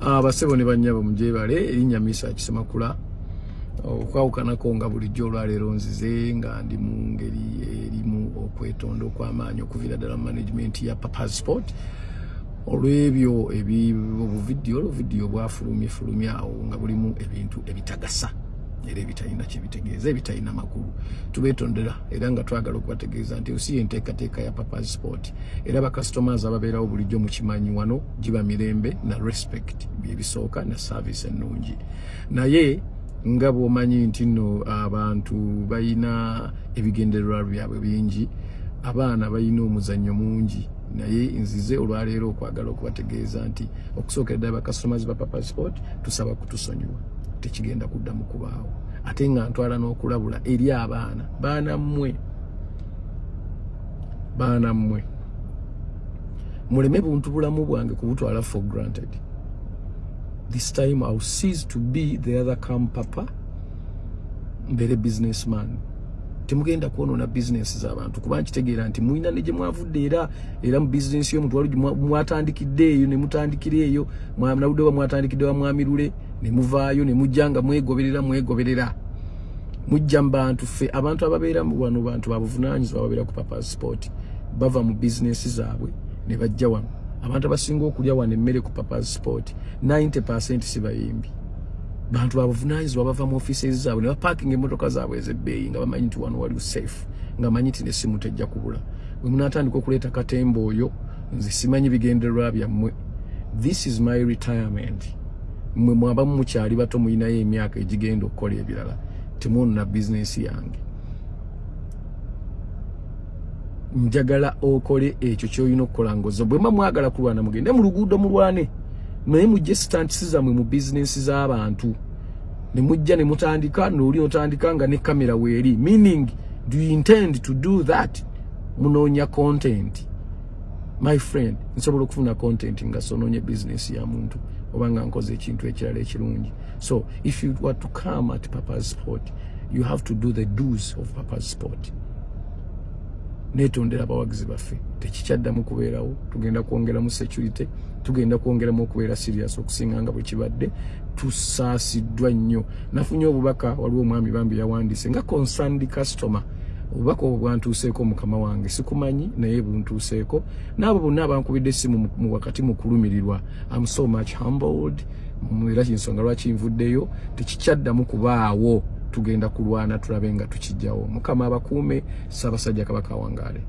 Abasebo ne bannyabo, mugyebale. Erinnya Misa Kisemakula. Okwawukanako nga bulijjo, olwaleero nzize nga ndi mu ngeri erimu okwetonda okw'amaanyi okuviira ddala mu management ya Papa's Spot olw'ebyo obuvidiyo, oluvidiyo bwafulumye fulumye awo nga bulimu ebintu ebitagasa era ebitalina kyebitegeeza, ebitalina makulu. Tubetondera era nga twagala okubategeeza nti osi enteekateeka ya Papa's Spot era bakasitomazi ababeerawo bulijjo mukimanyi, wano giba mirembe na respect byebisooka na service ennungi. Naye nga bw'omanyi nti nno abantu balina ebigendererwa byabwe bingi, abaana balina omuzannyo mungi. Naye nzize olwaleero okwagala okubategeeza nti okusookera ddala, bakasitomazi ba Papa's Spot, tusaba kutusonyiwa, tekigenda kuddamu kubaawo. Ate nga ntwala n'okulabula eri abaana, baana mmwe, baana mmwe, muleme buntu bulamu bwange kubutwala for granted. This time I'll cease to be the other come papa, mbeere businessman. Temugenda kwonoona bizinesi z'abantu, kuba nkitegeera nti mulina ne gye mwavudde era mu bizinesi y'omuntu wali mwatandikidde eyo ne mutandikira eyo nabudde oba mwatandikidde wa mwamirule ne muvaayo ne mujja nga mwegoberera mwegoberera mujja mu bantu. Ffe abantu ababeera wano bantu babuvunaanyizibwa. Babeera ku Papa's Spot bava mu bizinesi zaabwe ne bajja wano. Abantu abasinga okulya wano emmere ku Papa's Spot, 90% si bayimbi, bantu babuvunaanyizibwa. Bava mu offices zaabwe ne baparkinga emmotoka zaabwe ez'ebbeeyi nga bamanyi nti wano wali safe, nga manyi nti nessimu tejja kubula. Bwe munaatandika okuleeta katemba oyo, nze simanyi bigendererwa byammwe. This is my retirement. Mmwe mwabamu mukyali bato, mulinayo emyaka egigenda okukola ebirala. Temwonona bizinesi yange. Njagala okole ekyo kyolina okukola ngozo. Bwe mba mwagala kulwana, mugende mu luguudo mulwane, naye mujje stunts zammwe mu bizinesi z'abantu ne mujja ne mutandika nooli otandika nga ne kamera weeri, meaning do you intend to do that? Munoonya content. My friend, nsobola okufuna content nga sonoonye bizinesi ya muntu oba nga nkoze ekintu ekirala ekirungi. So if you were to come at Papa's Spot, you have to do the do's of Papa's Spot. Netondera abawagizi baffe, tekikyaddamu kubeerawo. Tugenda kwongeramu security, tugenda kwongeramu okubeera serious okusinga nga bwe kibadde. Tusaasiddwa nnyo. Nafunye obubaka, waliwo omwami bambi yawandiise nga concerned customer. Obubaka obwo bwantuuseeko, mukama wange, sikumanyi naye buntuuseeko. N'abo bonna abankubidde essimu mu wakati mu kulumirirwa, am so much humbled. Era kinsonga lwaki nvuddeyo. Tekikyaddamu kubaawo, tugenda kulwana tulabe nga tukijjawo. Mukama abakuume. Ssaabasajja Kabaka awangaale.